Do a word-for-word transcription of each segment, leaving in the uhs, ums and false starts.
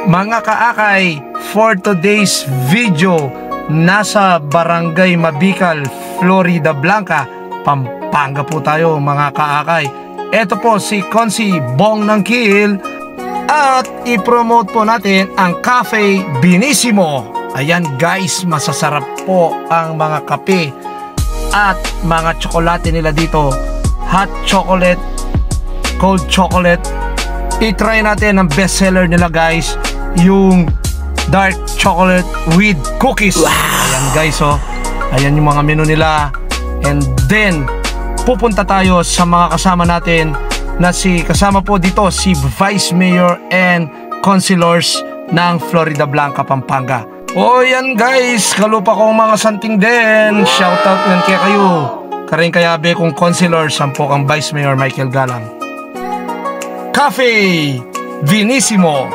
Mga kaakay, for today's video, nasa Barangay Mabikal, Floridablanca, Pampanga po tayo, mga kaakay. Eto po si Consi Bong Nangkil at i-promote po natin ang Cafe Binisimo. Ayan guys, masasarap po ang mga kape at mga tsokolate nila dito. Hot chocolate, cold chocolate. I-try natin ang best seller nila guys, yung dark chocolate with cookies. Ayan guys, oh. Ayan yung mga menu nila. And then, pupunta tayo sa mga kasama natin na si, kasama po dito si Vice Mayor and Councilors ng Floridablanca, Pampanga. O yan guys, kalupa kong mga santing din. Shoutout ngan kekayu. Karing kayabe kung Councilor, sampo kang Vice Mayor Michael Galang. Cafe Vinisimo.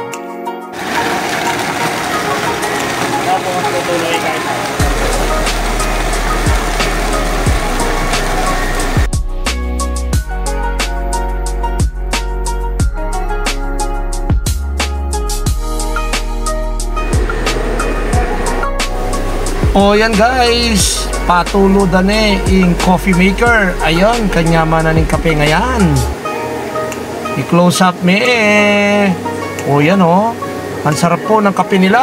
O yan guys, patulud da ne ing coffee maker. Ayan, kanyaman na ning kape ngayan. I-close up me. O yan o. Ang sarap po ng kape nila.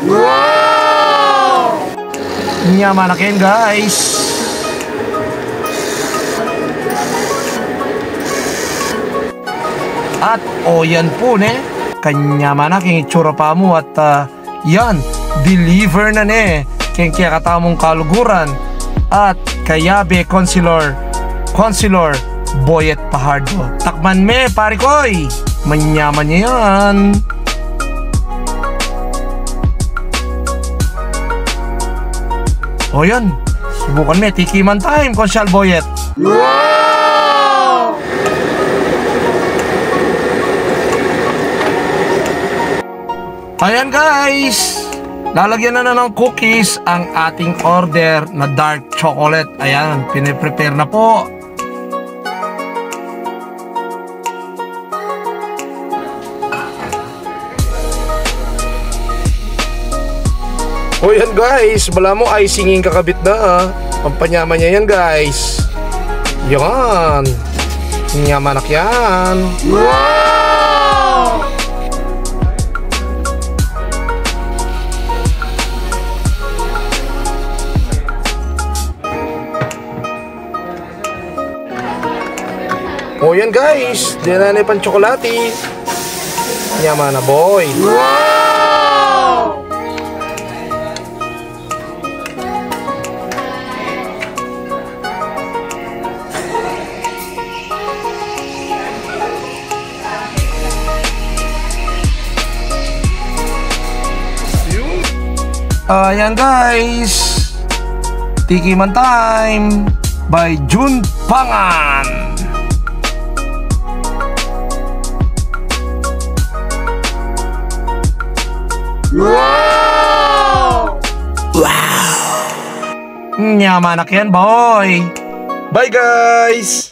Wow! Nyaman na ken guys. At o yan po ne. Kanyaman na king itsura pa mu at ah, yan, deliver na ne keng kekatamung kaluguran at kayabe Councilor, Councilor Boyet Pajardo. Takman me, pare koy! Manyaman ya yan. O yan, subukan me, tikiman time, Konsyal Boyet. Ayan guys, lalagyan na, na ng cookies ang ating order na dark chocolate. Ayan, piniprepare na po. O yan guys, balamu icing ing kakabit na. Pampanyaman ya yan guys. Yan. Nyaman na yan. Wow! O yan guys, dyan na ne pang tsokolate. Nyaman na boy. Wow! Ayan guys, tikiman time by Jun Pangan. Wow! Wow! Nyaman na yan, boy. Bye guys.